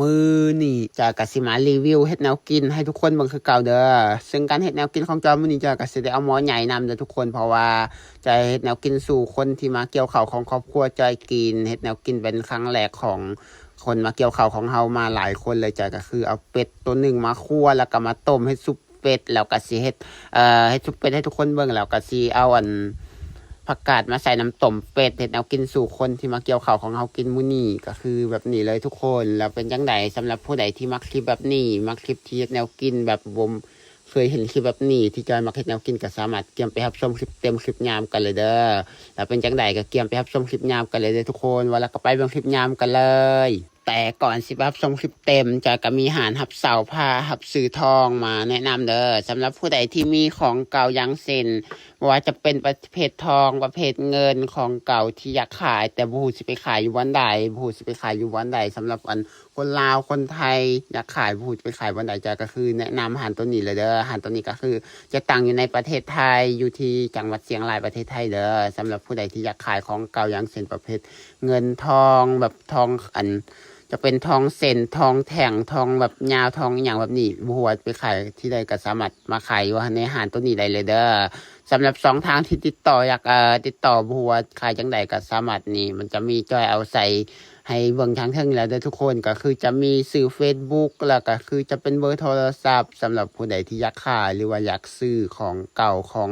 ມື້ນີ້ຈອຍກໍຊິມາຣີວິວເຮັດແນວກິນໃຫ້ທຸກຄົນເບິ່ງຄືເກົ່າເດີ້. ເຊິ່ງການເຮັດແນວກິນຂອງຈອຍມື້ນີ້ ຈອຍກໍຊິໄດ້ເອົາໝໍ້ໃຫຍ່ນຳເດີ້ທຸກຄົນ, ເພາະວ່າຈອຍເຮັດແນວກິນສູ່ຄົນທີ່ມາກ່ຽວເຂົ້າຂອງຄອບຄົວຈອຍກິນ, ເຮັດແນວກິນເປັນຄັ້ງແລກຂອງຄົນມາກ່ຽວເຂົ້າຂອງເຮົາມາຫຼາຍຄົນເລີຍ. ຈອຍກໍຄືເອົາເປັດໂຕໜຶ່ງມາຂົ້ວ ແລ້ວກໍມາຕົ້ມເຮັດຊຸບ ເປັດ ແລ້ວກໍຊິເຮັດ ເອີ ເຮັດຊຸບເປັດໃຫ້ທຸກຄົນເບິ່ງ ແລ້ວກໍຊິເອົາອັນຜັກກາດມາໃສ່ນ້ຳຕົ້ມເປັດ ເຮັດແນວກິນສູ່ຄົນທີ່ມາກ່ຽວເຂົ້າຂອງເຮົາກິນມື້ນີ້ ກໍຄືແບບນີ້ເລີຍທຸກຄົນ. ແລ້ວເປັນຈັ່ງໃດ ສຳລັບຜູ້ໃດທີ່ມັກຄລິບແບບນີ້ ມັກຄລິບທີ່ເຮັດແນວກິນແບບບໍ່ເຄີຍເຫັນຄລິບແບບນີ້ ທີ່ຈອຍມັກເຮັດແນວກິນ ກໍສາມາດກຽມໄປຮັບຊົມຄລິບເຕັມຄລິບຍາວກັນເລີຍເດີ້. ແລ້ວເປັນຈັ່ງໃດ ກໍກຽມໄປຮັບຊົມຄລິບຍາວກັນເລີຍເດີ້ທຸກຄົນ. ວ່າແລ້ວກໍໄປເບິ່ງຄລິບຍາວກັນເລີຍ. ແຕ່ກ່ອນຊິໄປຮັບຊົມຄລິບເຕັມ ຈອຍກໍມີຮ້ານຮັບເຊົ່າຜ້າ ຮັບຊື້ທອງມາແນະນຳເດີ້. ສຳລັບຜູ້ໃດທີ່ມີຂອງເກົ່າ ຢ່າງເຊັ່ນ ບໍ່ວ່າຈະເປັນປະເພດທອງ ປະເພດເງິນ ຂອງເກົ່າທີ່ຢາກຂາຍ ແຕ່ບໍ່ຮູ້ຊິໄປຂາຍຢູ່ບ່ອນໃດ ບໍ່ຮູ້ຊິໄປຂາຍຢູ່ບ່ອນໃດ. ສຳລັບອັນຄົນລາວ ຄົນໄທ ຢາກຂາຍ ບໍ່ຮູ້ຊິໄປຂາຍບ່ອນໃດ ຈອຍກໍຄືແນະນຳຮ້ານໂຕນີ້ເລີຍເດີ້. ຮ້ານໂຕນີ້ກໍຄືຈະຕັ້ງຢູ່ໃນປະເທດໄທ ຢູ່ທີ່ຈັງຫວັດຊຽງລາຍ ປະເທດໄທເດີ້. ສຳລັບຜູ້ໃດທີ່ຢາກຂາຍຂອງເກົ່າ ຢ່າງເຊັ່ນ ປະເພດ ເງິນທອງ ແບບທອງ ອັນ ຈະເປັນທອງເສັ້ນ ທອງແທ່ງ ທອງແບບຍາວ ທອງອີ່ຫຍັງແບບນີ້ ບໍ່ຮູ້ວ່າໄປຂາຍທີ່ໃດ ກໍສາມາດມາຂາຍຢູ່ໃນຮ້ານໂຕນີ້ໄດ້ເລີຍເດີ້. ສຳລັບຊ່ອງທາງທີ່ຕິດຕໍ່ ຢາກ ເອີ ຕິດຕໍ່ ບໍ່ຮູ້ວ່າຂາຍຈັ່ງໃດ ກໍສາມາດນີ້ ມັນຈະມີ ຈອຍເອົາໃສ່ໃຫ້ເບິ່ງທາງເທິງແລ້ວເດີ້ທຸກຄົນ. ກໍຄືຈະມີຊື່ເຟສບຸກ ແລ້ວກໍຄືຈະເປັນເບີໂທລະສັບ ສຳລັບຜູ້ໃດທີ່ຢາກຂາຍ ຫຼືວ່າຢາກຊື້ຂອງເກົ່າ ຂອງ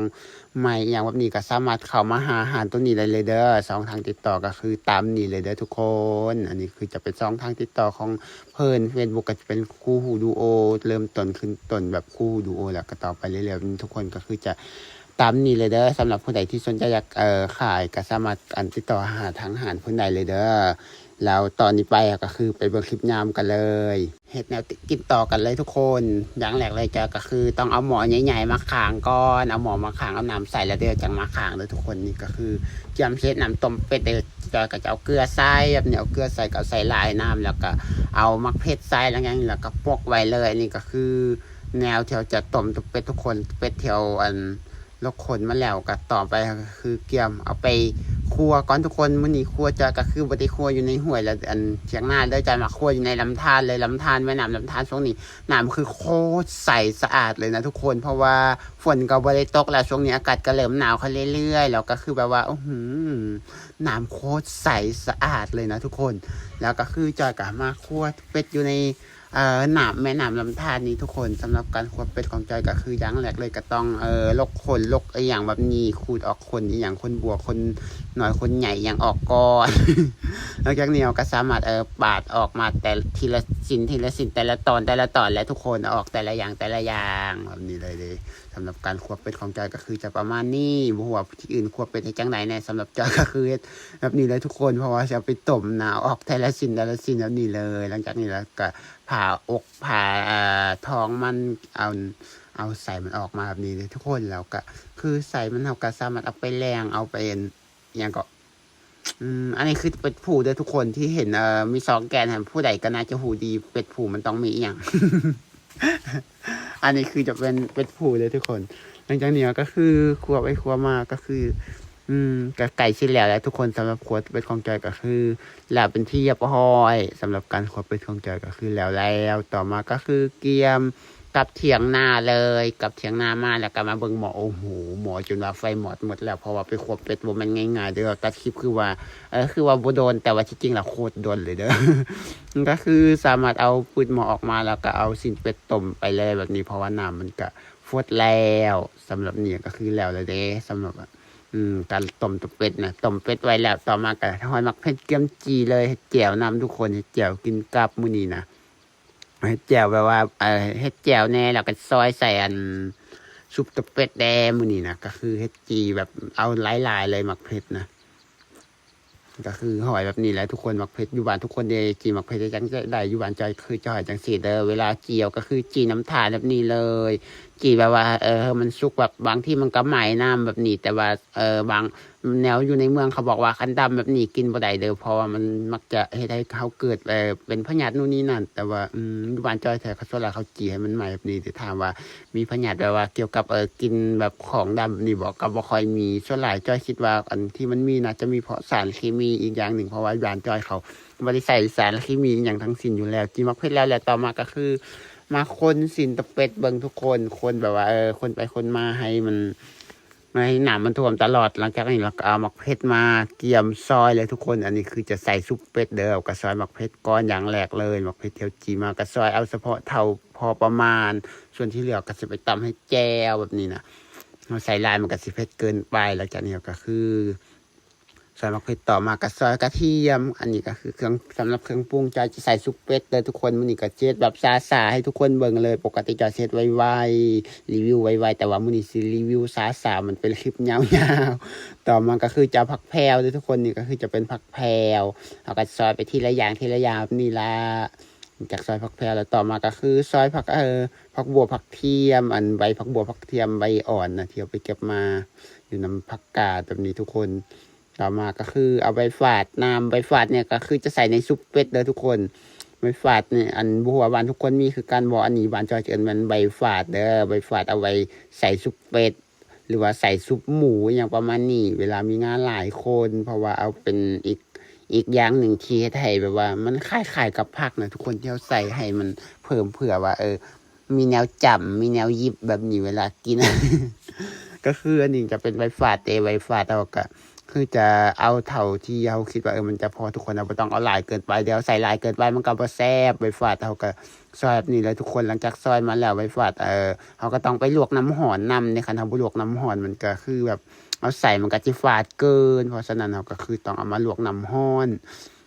ໃໝ່ອີ່ຫຍັງແບບນີ້ ກໍສາມາດເຂົ້າມາຫາຮ້ານໂຕນີ້ໄດ້ເລີຍເດີ້. ຊ່ອງທາງຕິດຕໍ່ກໍຄືຕາມນີ້ເລີຍເດີ້ທຸກຄົນ. ອັນນີ້ຄືຈະເປັນຊ່ອງທາງຕິດຕໍ່ຂອງເພິ່ນ ເຟສບຸກ ກໍຈະເປັນຄູ່ຫູດູໂອ ເລີ່ມຕົ້ນຂຶ້ນຕົ້ນແບບຄູ່ຫູດູໂອ ແລ້ວກໍຕໍ່ໄປເລື້ອຍໆ ທຸກຄົນ. ກໍຄືຈະຕາມນີ້ເລີຍເດີ້. ສຳລັບຜູ້ໃດທີ່ສົນໃຈຢາກ ເອີ ຂາຍ ກໍສາມາດ ອັນ ຕິດຕໍ່ຫາທາງຮ້ານເພິ່ນໄດ້ເລີຍເດີ້. ແລ້ວຕອນນີ້ໄປ ກໍຄືໄປເບິ່ງຄລິບຍາວກັນເລີຍ. ເຮັດແນວກິນຕໍ່ກັນເລີຍທຸກຄົນ. ຢ່າງແລກເລີຍ ຈອຍກໍຄືຕ້ອງເອົາໝໍ້ໃຫຍ່ໆມາຂາງກ່ອນ. ເອົາໝໍ້ມາຂາງ ເອົານ້ຳໃສ່ແລ້ວ ດຽວຈັ່ງມາຂາງເດີ້ທຸກຄົນ. ນີ້ກໍຄືກຽມເຮັດນ້ຳຕົ້ມເປັດເດີ້. ຈອຍກໍຈະເອົາເກືອໃສ່ແບບນີ້ ເອົາເກືອໃສ່ ກໍເອົາໃສ່ຫຼາຍນ້ຳ ແລ້ວກໍເອົາໝາກເຜັດໃສ່ ແລ້ວຫຍັງ ແລ້ວກໍປົກໄວ້ເລີຍ. ອັນນີ້ກໍຄືແນວທີ່ເຮົາຈະຕົ້ມຕົ້ມເປັດທຸກຄົນ. ເປັດທີ່ເຮົາ ອັນ ລົກຂົນມາແລ້ວ ກໍຕໍ່ໄປກໍຄືກຽມເອົາໄປຂົ້ວກ່ອນທຸກຄົນ. ມື້ນີ້ຂົ້ວຈອຍກໍຄືບໍ່ໄດ້ຂົ້ວຢູ່ໃນຫ້ວຍ ແລະ ອັນ ຖຽງນາເດີ້. ຈອຍມາຂົ້ວຢູ່ໃນລຳທານເລີຍ. ລຳທານ ແມ່ນ້ຳລຳທານຊ່ວງນີ້ ນ້ຳຄືໂຄດໃສສະອາດເລີຍນະທຸກຄົນ. ເພາະວ່າຝົນກໍບໍ່ໄດ້ຕົກແລ້ວ ຊ່ວງນີ້ອາກາດກໍເລີ່ມໜາວຂຶ້ນເລື້ອຍໆ ແລ້ວກໍຄືແບບວ່າ ອືຫື ນ້ຳໂຄດໃສສະອາດເລີຍນະທຸກຄົນ. ແລ້ວກໍຄືຈອຍກໍມາຂົ້ວເປັດຢູ່ໃນ ເອີ ນ້ຳ ແມ່ນ້ຳລຳທານນີ້ທຸກຄົນ. ສຳລັບການຂົ້ວເປັດຂອງຈອຍກໍຄືຢ່າງແລກເລີຍ ກໍຕ້ອງ ເອີ ລົກຂົນ ລົກອີ່ຫຍັງແບບນີ້ ຂູດອອກຂົນອີ່ຫຍັງ ຂົນບົວ ຂົນນ້ອຍ ຂົນໃຫຍ່ອີ່ຫຍັງອອກກ່ອນ. ຫຼັງຈາກນີ້ເຮົາກໍສາມາດ ເອີ ປາດອອກມາແຕ່ລະ ທີລະຊິ້ນ ທີລະຊິ້ນ ແຕ່ລະຕອນ ແຕ່ລະຕອນ ແລະ ທຸກຄົນ ອອກແຕ່ລະຢ່າງ ແຕ່ລະຢ່າງ ແບບນີ້ເລີຍເດ້. ສຳລັບການຂົ້ວເປັດຂອງຈອຍກໍຄືຈະປະມານນີ້. ບໍ່ຮູ້ວ່າທີ່ອື່ນຂົ້ວເປັດເຮັດຈັ່ງໃດແດ່. ສຳລັບຈອຍກໍຄືເຮັດແບບນີ້ເລີຍທຸກຄົນ ເພາະວ່າຊິເອົາໄປຕົ້ມນະ ເອົາອອກແຕ່ລະຊິ້ນ ແຕ່ລະຊິ້ນແບບນີ້ເລີຍ. ຫຼັງຈາກນີ້ແລ້ວກໍຜ່າອົກ ຜ່າ ເອີ ທ້ອງມັນ ເອົາ ເອົາໄສ້ມັນອອກມາແບບນີ້ເດ້ທຸກຄົນ. ແລ້ວກໍຄືໄສ້ມັນ ເຮົາກໍສາມາດເອົາໄປແລ່ງ ເອົາໄປ ອັນ ອີ່ຫຍັງເກາະ ອືມ ອັນນີ້ຄືເປັດຜູ້ເດີ້ທຸກຄົນ ທີ່ເຫັນ ເອີ ມີສອງແກນຫັ້ນ ຜູ້ໃດກໍໜ້າຈະຮູ້ດີ ເປັດຜູ້ມັນຕ້ອງມີອີ່ຫຍັງ. ອັນນີ້ຄືຈະເປັນເປັດຜູ້ເດີ້ທຸກຄົນ. ຫຼັງຈາກນີ້ກໍຄື ຂົ້ວໄປຂົ້ວມາກໍຄື ອືມ ກໍໃກ້ຊິແລ້ວແລ້ວທຸກຄົນ. ສຳລັບຂົ້ວເປັດຂອງຈອຍກໍຄືແລ້ວເປັນທີ່ຮຽບຮ້ອຍ. ສຳລັບການຂົ້ວເປັດຂອງຈອຍກໍຄືແລ້ວແລ້ວ. ຕໍ່ມາກໍຄືກຽມກັບຖຽງນາເລີຍ. ກັບຖຽງນາມາແລ້ວກໍມາເບິ່ງໝໍ້. ໂອ້ໂຫ ໝໍ້ຈົນວ່າໄຟມອດໝົດແລ້ວ ເພາະວ່າໄປຂົ້ວເປັດບໍ່ແມ່ນງ່າຍໆເດີ້. ຕັດຄລິບຄືວ່າ ເອີ ຄືວ່າບໍ່ດົນ ແຕ່ວ່າທີ່ຈິງແລ້ວໂຄດດົນເລີຍເດີ້. ກໍຄືສາມາດເອົາປືດໝໍ້ອອກມາ ແລ້ວກໍເອົາຊີ້ນເປັດຕົ້ມໄປເລີຍແບບນີ້ ເພາະວ່ານ້ຳມັນກໍຟົດແລ້ວ. ສຳລັບນີ້ກໍຄືແລ້ວແລ້ວເດ້ ສຳລັບ ອາ ອືມ ການຕົ້ມຕົ້ມເປັດນະ. ຕົ້ມເປັດໄວ້ແລ້ວ ຕໍ່ມາກໍຮອຍໝາກເຜັດກຽມຈີ່ເລີຍ ເຮັດແຈ່ວນຳທຸກຄົນ. ເຮັດແຈ່ວກິນກັບມື້ນີ້ນະ ເຮັດແຈ່ວແບບວ່າ ເອີ ເຮັດແຈ່ວແດ່ ແລ້ວກໍຊອຍໃສ່ອັນຊຸບຕົວເປັດແດ່ມື້ນີ້ນະ. ກໍຄືເຮັດຈີ່ແບບເອົາຫຼາຍໆເລີຍໝາກເຜັດນະ. ກໍຄືຫອຍແບບນີ້ແຫຼະທຸກຄົນ. ໝາກເຜັດ ຢູ່ບ້ານທຸກຄົນເດ ຈີ່ໝາກເຜັດຈັ່ງໃດ? ຢູ່ບ້ານຈອຍຄືຈອຍຈັ່ງຊີ້ເດີ. ເວລາຈີ່ເອົາກໍຄືຈີ່ນ້ຳຖ່ານແບບນີ້ເລີຍ. ຈີ່ແບບວ່າ ເອີ ໃຫ້ມັນສຸກ ແບບບາງທີມັນກໍໄໝ້ນ້ຳແບບນີ້ ແຕ່ວ່າ ເອີ ບາງ ແນວຢູ່ໃນເມືອງເຂົາບອກວ່າຄັນດຳແບບນີ້ກິນບໍ່ໄດ້ເດີ້ ເພາະວ່າມັນມັກຈະເຮັດໃຫ້ເຮົາເກີດ ເອີ ເປັນພະຍາດໂນ່ນນີ້ນັ້ນ. ແຕ່ວ່າ ອືມ ຢູ່ບ້ານຈ້ອຍແທ້ ເຂົາສ່ວນຫຼາຍເຂົາຈີ່ໃຫ້ມັນໃໝ່ແບບນີ້. ແຕ່ຖາມວ່າມີພະຍາດແບບວ່າກ່ຽວກັບ ເອີ ກິນແບບຂອງດຳແບບນີ້ບໍ່ ກໍບໍ່ຄ່ອຍມີ. ສ່ວນຫຼາຍຈ້ອຍຄິດວ່າອັນທີ່ມັນມີໜ້າຈະມີເພາະສານເຄມີອີກຢ່າງໜຶ່ງ ເພາະວ່າບ້ານຈ້ອຍເຂົາບໍ່ໄດ້ໃສ່ສານເຄມີອີ່ຫຍັງທັງສິ້ນຢູ່ແລ້ວ. ຈີ່ໝາກເຜັດແລ້ວ ແລ້ວຕໍ່ມາກໍຄືມາຄົນຊີ້ນຕະເປັດເບິ່ງທຸກຄົນ ຄົນແບບວ່າ ເອີ ຄົນໄປຄົນມາໃຫ້ມັນ ໃຫ້ນ້ຳມັນຖ້ວມຕະຫຼອດ. ຫຼັງຈາກນີ້ເຮົາກໍເອົາໝາກເຜັດມາກຽມຊອຍເລີຍທຸກຄົນ. ອັນນີ້ຄືຈະໃສ່ຊຸບເປັດເດີ້ ເຮົາກໍຊອຍໝາກເຜັດກ່ອນຢ່າງແລກເລີຍ. ໝາກເຜັດທີ່ເຮົາຈີ່ມາກໍຊອຍເອົາສະເພາະເທົ່າພໍປະມານ ສ່ວນທີ່ເຫຼືອກໍຊິໄປຕຳໃຫ້ແຈ່ວແບບນີ້ນະ. ເຮົາໃສ່ຫຼາຍມັນກໍຊິເຜັດເກີນໄປ. ຫຼັງຈາກນີ້ເຮົາກໍຄື ຊອຍໝາກເຜັດ ຕໍ່ມາກໍຊອຍກະທຽມ. ອັນນີ້ກໍຄືເຄື່ອງ ສຳລັບເຄື່ອງປຸງ ຈອຍຈະໃສ່ຊຸບເປັດເດີ້ທຸກຄົນ. ມື້ນີ້ກໍຊິເຮັດແບບຊ້າໆໃຫ້ທຸກຄົນເບິ່ງເລີຍ. ປົກກະຕິຈອຍຊິເຮັດໄວໆ ຣີວິວໄວໆ ແຕ່ວ່າມື້ນີ້ຊິຣີວິວຊ້າໆ ມັນເປັນຄລິບຍາວໆ. ຕໍ່ມາກໍຄືຈະເອົາຜັກແພວເດີ້ທຸກຄົນ. ນີ້ກໍຄືຈະເປັນຜັກແພວ ເຮົາກໍຊອຍໄປທີລະຢ່າງທີລະຢ່າງແບບນີ້ລະ. ຈາກຊອຍຜັກແພວແລ້ວ ຕໍ່ມາກໍຄືຊອຍຜັກ ເອີ ຜັກບົວຜັກທຽມ ອັນໃບຜັກບົວຜັກທຽມໃບອ່ອນນະ ທີ່ເຮົາໄປເກັບມາຢູ່ນຳຜັກກາດແບບນີ້ທຸກຄົນ. ຕໍ່ມາກໍຄືເອົາໃບຝາດນຳ. ໃບຝາດນີ້ກໍຄືຈະໃສ່ໃນຊຸບເປັດເດີ້ທຸກຄົນ. ໃບຝາດນີ້ ອັນ ບໍ່ຮູ້ວ່າບ້ານທຸກຄົນມີຄືກັນບໍ່? ອັນນີ້ບ້ານຈອຍຈະເອີ້ນແມ່ນໃບຝາດເດີ້. ໃບຝາດເອົາໄວ້ໃສ່ຊຸບເປັດ ຫຼືວ່າໃສ່ຊຸບໝູ ອີ່ຫຍັງປະມານນີ້ ເວລາມີງານຫຼາຍຄົນ. ເພາະວ່າເອົາເປັນອີກ ອີກຢ່າງໜຶ່ງທີ່ເຮັດໃຫ້ແບບວ່າມັນຄ້າຍໆກັບຜັກນະທຸກຄົນ ທີ່ເຮົາໃສ່ໃຫ້ມັນເພີ່ມ ເພື່ອວ່າ ເອີ ມີແນວຈ້ຳ ມີແນວຫຍິບແບບນີ້ເວລາກິນ. ກໍຄືອັນນີ້ຈະເປັນໃບຝາດເດ້. ໃບຝາດເຮົາກໍຄືຈະເອົາເທົ່າທີ່ເຮົາຄິດວ່າ ເອີ ມັນຈະພໍທຸກຄົນ. ເຮົາບໍ່ຕ້ອງເອົາຫຼາຍເກີນໄປ. ດຽວໃສ່ຫຼາຍເກີນໄປມັນກໍບໍ່ແຊບ. ໃບຝາດເຮົາກໍຊອຍແບບນີ້ແຫຼະທຸກຄົນ. ຫຼັງຈາກຊອຍມາແລ້ວໃບຝາດ ເອີ ເຮົາກໍຕ້ອງໄປລວກນ້ຳຮ້ອນນຳເດ້. ຄັນເຮົາບໍ່ລວກນ້ຳຮ້ອນ ມັນກໍຄືແບບເອົາໃສ່ມັນກໍຊິຝາດເກີນ. ເພາະສະນັ້ນເຮົາກໍຄືຕ້ອງເອົາມາລວກນ້ຳຮ້ອນ.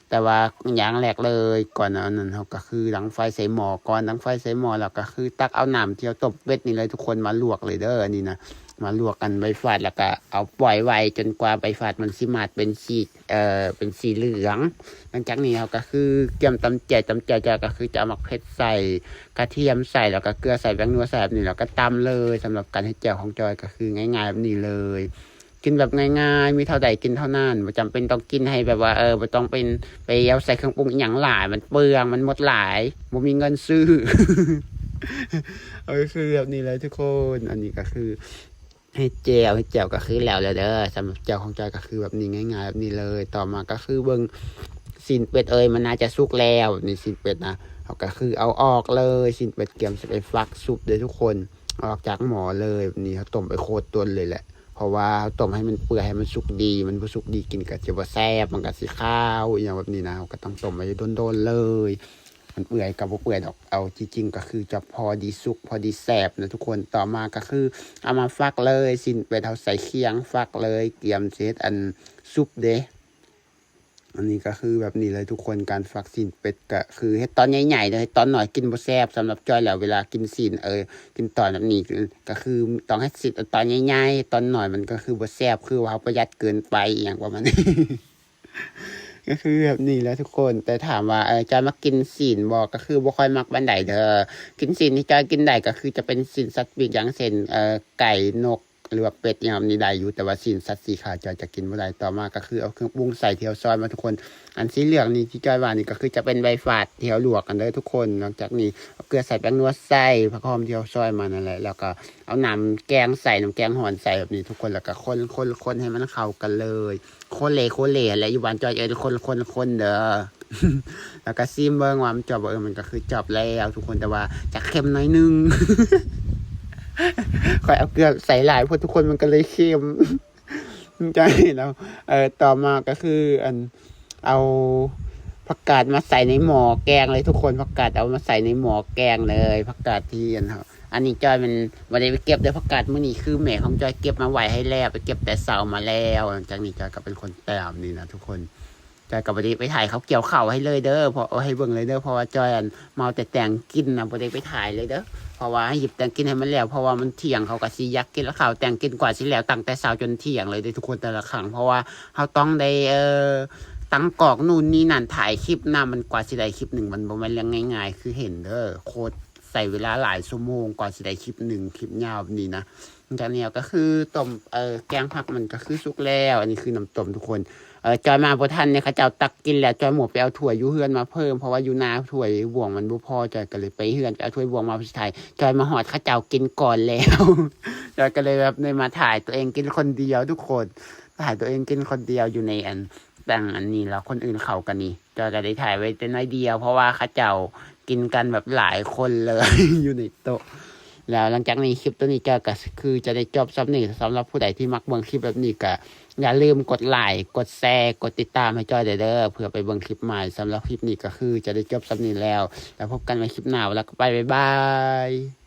ແຕ່ວ່າຢ່າງແລກເລີຍ ກ່ອນອັນນັ້ນ ເຮົາກໍຄືດັງໄຟໃສ່ໝໍ້ກ່ອນ. ດັງໄຟໃສ່ໝໍ້ແລ້ວກໍຄືຕັກເອົານ້ຳທີ່ເຮົາຕົ້ມເປັດນີ້ເລີຍທຸກຄົນ ມາລວກເລີຍເດີ້. ອັນນີ້ນະ ມາລວກກັນໃບຝາດ ແລ້ວກໍເອົາປ່ອຍໄວ້ຈົນກວ່າໃບຝາດມັນຊິໝາດເປັນສີ ເອີ ເປັນສີເຫຼືອງ. ຫຼັງຈາກນີ້ເຮົາກໍຄືກຽມຕຳແຈ່ວ. ຕຳແຈ່ວຈອຍກໍຄືຈະເອົາໝາກເຜັດໃສ່ ກະທຽມໃສ່ ແລ້ວກໍເກືອໃສ່ ແປ້ງນົວໃສ່ແບບນີ້ ແລ້ວກໍຕຳເລີຍ. ສຳລັບການເຮັດແຈ່ວຂອງຈອຍກໍຄືງ່າຍໆແບບນີ້ເລີຍ. ກິນແບບງ່າຍໆ ມີເທົ່າໃດກິນເທົ່ານັ້ນ ບໍ່ຈຳເປັນຕ້ອງກິນໃຫ້ແບບວ່າ ເອີ ບໍ່ຕ້ອງເປັນໄປເອົາໃສ່ເຄື່ອງປຸງອີ່ຫຍັງຫຼາຍ ມັນເປືອງ ມັນໝົດຫຼາຍ ບໍ່ມີເງິນຊື້. ເອີ ຄືແບບນີ້ເລີຍທຸກຄົນ. ອັນນີ້ກໍຄືເຮັດແຈ່ວ ເຮັດແຈ່ວກໍຄືແລ້ວແລ້ວເດີ້. ສຳລັບແຈ່ວຂອງຈອຍກໍຄືແບບນີ້ ງ່າຍໆແບບນີ້ເລີຍ. ຕໍ່ມາກໍຄືເບິ່ງຊີ້ນເປັດເອີຍ ມັນໜ້າຈະສຸກແລ້ວ. ນີ້ຊີ້ນເປັດນະ ເຮົາກໍຄືເອົາອອກເລີຍ. ຊີ້ນເປັດກຽມຊິໄປຟັກຊຸບເດີ້ທຸກຄົນ ອອກຈາກໝໍ້ເລີຍ. ແບບນີ້ເຮົາຕົ້ມໄປໂຄດດົນເລີຍແຫຼະ ເພາະວ່າເຮົາຕົ້ມໃຫ້ມັນເປື່ອຍ ໃຫ້ມັນສຸກດີ ມັນບໍ່ສຸກດີກິນກໍຈະບໍ່ແຊບ ມັນກໍຊິຄາວ ອີ່ຫຍັງແບບນີ້ນະ. ເຮົາກໍຕ້ອງຕົ້ມໄວ້ດົນໆເລີຍ ມັນເປື່ອຍກໍບໍ່ເປື່ອຍດອກ. ເອົາທີ່ຈິງກໍຄືຈະພໍດີສຸກ ພໍດີແຊບນະທຸກຄົນ. ຕໍ່ມາກໍຄືເອົາມາຟັກເລີຍ ຊີ້ນເປັດເຮົາໃສ່ຄຽງຟັກເລີຍ ກຽມຊິເຮັດອັນຊຸບເດ້. ອັນນີ້ກໍຄືແບບນີ້ເລີຍທຸກຄົນ ການຟັກຊີ້ນເປັດກໍຄືເຮັດຕອນໃຫຍ່ໆເດີ້ ເຮັດຕອນໜ້ອຍກິນບໍ່ແຊບ. ສຳລັບຈ້ອຍແລ້ວ ເວລາກິນຊີ້ນ ເອີ ກິນຕອນແບບນີ້ ກໍຄືຕ້ອງເຮັດຊີ້ນຕອນໃຫຍ່ໆ ຕອນໜ້ອຍມັນກໍຄືບໍ່ແຊບ ຄືວ່າເຮົາປະຢັດເກີນໄປ ອີ່ຫຍັງປະມານນີ້ ກໍຄືແບບນີ້ແຫຼະທຸກຄົນ. ແຕ່ຖາມວ່າ ເອີ ຈອຍມັກກິນຊີ້ນບໍ່ ກໍຄືບໍ່ຄ່ອຍມັກປານໃດເດີ້. ກິນຊີ້ນທີ່ຈອຍກິນໄດ້ກໍຄືຈະເປັນຊີ້ນສັດປີກ ຢ່າງເຊັ່ນ ເອີ ໄກ່ ນົກ ຫຼືວ່າເປັດຫຍັງແບບນີ້ໄດ້ຢູ່ ແຕ່ວ່າຊີ້ນສັດສີຂາວຈອຍຈະກິນບໍ່ໄດ້. ຕໍ່ມາກໍຄືເອົາເຄື່ອງປຸງໃສ່ທີ່ເຮົາຊອຍມາທຸກຄົນ. ອັນສີເຫຼືອງນີ້ທີ່ຈອຍວ່ານີ້ກໍຄືຈະເປັນໃບຝາດທີ່ເຮົາລວກຫັ້ນເດີ້ທຸກຄົນ. ຫຼັງຈາກນີ້ເອົາເກືອໃສ່ ແປ້ງນົວໃສ່ ຜັກຫອມທີ່ເຮົາຊອຍມານັ້ນແຫຼະ ແລ້ວກໍເອົານ້ຳແກງໃສ່ ນ້ຳແກງຮ້ອນໃສ່ແບບນີ້ທຸກຄົນ ແລ້ວກໍຄົນໆໆໃຫ້ມັນເຂົ້າກັນເລີຍ. ໂຄເລໂຄເລຫັ້ນແຫຼະ ຢູ່ບ້ານຈອຍເອີ້ນຄົນໆໆເດີ້. ແລ້ວກໍຊີມເບິ່ງວ່າມັນຈອບບໍ່. ເອີ ມັນກໍຄືຈອບແລ້ວທຸກຄົນ ແຕ່ວ່າຈະເຄັມໜ້ອຍໜຶ່ງ ຂ້ອຍເອົາເກືອໃສ່ຫຼາຍໂພດທຸກຄົນ ມັນກໍເລີຍເຄັມ ໃຈແລ້ວ. ເອີ ຕໍ່ມາກໍຄື ອັນ ເອົາຜັກກາດມາໃສ່ໃນໝໍ້ແກງເລີຍທຸກຄົນ. ຜັກກາດເອົາມາໃສ່ໃນໝໍ້ແກງເລີຍ ຜັກກາດທີ່ ອັນ ອັນນີ້ຈອຍມັນບໍ່ໄດ້ໄປເກັບເດີ້ ຜັກກາດມື້ນີ້ຄືແມ່ຂອງຈອຍເກັບມາໄວ້ໃຫ້ແລ້ວ ໄປເກັບແຕ່ເຊົ້າມາແລ້ວ. ຫຼັງຈາກນີ້ຈອຍກໍເປັນຄົນຕຳນີ້ນະທຸກຄົນ. ຈອຍກໍບໍ່ໄດ້ໄປຖ່າຍເຂົາກ່ຽວເຂົ້າໃຫ້ເລີຍເດີ້ ເພາະ ເອີ ໃຫ້ເບິ່ງເລີຍເດີ້ ເພາະວ່າຈອຍ ອັນ ເມົາແຕ່ແຕ່ງກິນນະ ບໍ່ໄດ້ໄປຖ່າຍເລີຍເດີ້. ເພາະວ່າໃຫ້ຫຍິບແຕ່ງກິນໃຫ້ມັນແລ້ວ ເພາະວ່າມັນທ່ຽງ ເຂົາກໍຊິຢາກກິນແລ້ວ ເຂົາແຕ່ງກິນກວ່າຊິແລ້ວ ຕັ້ງແຕ່ເຊົ້າຈົນທ່ຽງເລີຍເດີ້ທຸກຄົນ ແຕ່ລະຄັ້ງ. ເພາະວ່າເຮົາຕ້ອງໄດ້ ເອີ ຕັ້ງກ້ອງນູ່ນນີ້ນັ້ນ ຖ່າຍຄລິບນຳ ມັນກວ່າຊິໄດ້ຄລິບໜຶ່ງ ມັນບໍ່ແມ່ນເລື່ອງງ່າຍໆ ຄືເຫັນເດີ້ ໂຄດໃຊ້ເວລາຫຼາຍຊົ່ວໂມງກວ່າຊິໄດ້ຄລິບໜຶ່ງ ຄລິບຍາວແບບນີ້ນະ. ຈາກນີ້ກໍຄືຕົ້ມ ເອີ ແກງຜັກມັນກໍຄືສຸກແລ້ວ. ອັນນີ້ຄືນ້ຳຕົ້ມທຸກຄົນ. ເອີ ຈອຍມາບໍ່ທັນເດ້ ເຂົາເຈົ້າຕັກກິນແລ້ວ. ຈອຍໝົດໄປເອົາຖ້ວຍຢູ່ເຮືອນມາເພີ່ມ ເພາະວ່າຢູ່ນາຖ້ວຍບ່ວງມັນບໍ່ພໍ. ຈອຍກໍເລີຍໄປເຮືອນໄປເອົາຖ້ວຍບ່ວງມາ. ສຸດທ້າຍຈອຍມາຮອດ ເຂົາເຈົ້າກິນກ່ອນແລ້ວ. ຈອຍກໍເລີຍແບບໄດ້ມາຖ່າຍຕົວເອງກິນຄົນດຽວທຸກຄົນ. ຖ່າຍຕົວເອງກິນຄົນດຽວຢູ່ໃນອັນ ຕັ້ງອັນນີ້ ແລ້ວຄົນອື່ນເຂົ້າກັນນີ້ ຈອຍກໍໄດ້ຖ່າຍໄວ້ແຕ່ໜ້ອຍດຽວ ເພາະວ່າເຂົາເຈົ້າກິນກັນແບບຫຼາຍຄົນເລີຍ ຢູ່ໃນໂຕະ. ແລ້ວຫຼັງຈາກນີ້ ຄລິບໂຕນີ້ຈອຍກໍຄືຈະໄດ້ຈົບສ່ຳນີ້. ສຳລັບຜູ້ໃດທີ່ມັກເບິ່ງຄລິບແບບນີ້ ກໍຢ່າລືມກົດໄລ ກົດແຊ ກົດຕິດຕາມໃຫ້ຈອຍໄດ້ເດີ ເພື່ອໄປເບິ່ງຄລິບໃໝ່. ສຳລັບຄລິບນີ້ກໍຄືຈະໄດ້ຈົບສ່ຳນີ້ແລ້ວ ແລ້ວພົບກັນໃໝ່ຄລິບໜ້າ. ແລ້ວກໍໄປ ບາຍບາຍ.